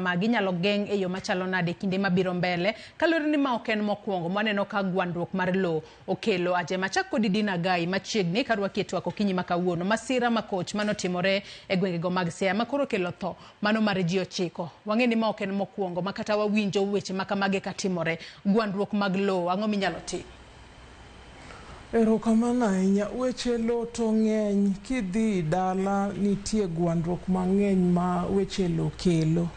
kamagi inyalo geng' e yo machalo nade kinde mabiro mbele kaluwore ni ma ok en mokwongo mwaneno ka gwandruok mar lowo okelo ajema. Achak kodi Dina Gai machiegni karwaki e twak okinyi ma kawuono. Masira makoch manotimore e gwengego mag Siaya ma koro okelo tho mano mar ji 9. Wang'e ni ma ok en mokwongo ma kata wawinjo weche ma kamagi katimore. Gwandruok mag lowo, ang'o minyalo tim? Erokamano ahinya. Weche lowo to ng'eny. Kidhi dala nitie gwandruok mang'eny ma weche lowo kelo.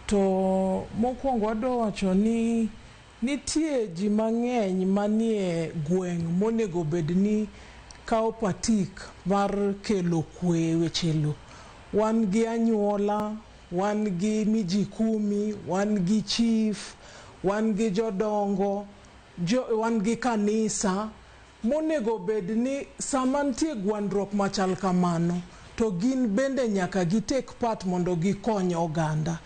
To mokwongo adwa wacho ni nitie ji mang'eny manie gweng' monego bed ni kawo patik mar kelo kwe e weche lowo. Wan gi anyuola, wan gi miji kumi, wan gi chief, wan gi jodongo, wan gi kanisa monego bed ni sama nitie gwandruok machal kamano to gin bende nyaka gi take part mondo gikony oganda.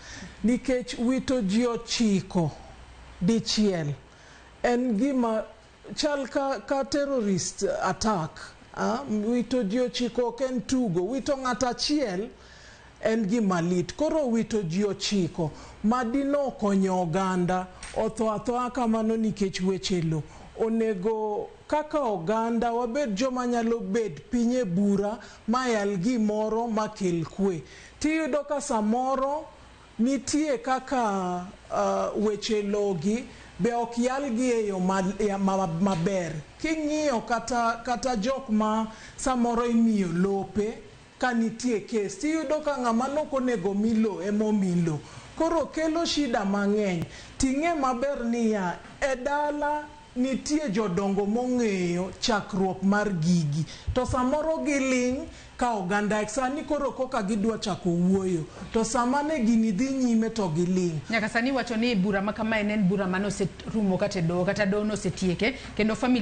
Nikech wito ji 9 dichiel en gima chal ka terrorist attack. Wito ji 9 ok en tugo, wito ng'ato achiel en gima lit. Koro wito ji 9 madino konyo oganda otho athoa kamano nikech weche lowo. Onego kaka oganda wabed joma nyalo bet piny e bura mayal gimoro makel kwe. Tiyudo ka samoro nitie kaka weche lowo gi be ok yalgi e yo maber. King'iyo kata jok ma samoro imiyo lope ka nitie kes, tiyudo ka ng'ama nok onego mi lowo ema omi lowo. Koro kelo shida mang'eny. Ting'e maber niya, e dala nitie jodongo mong'eyo chakruok mar gigi. To samoro giling' ka oganda sani koro koka gidwa chako wuoyo. To sama ne gini dhi nyime to giling'. Nyaka sani wacho ni bura ma kamae ne en bura mane oserumo kata e doho, kata doho nosetieke, kendo family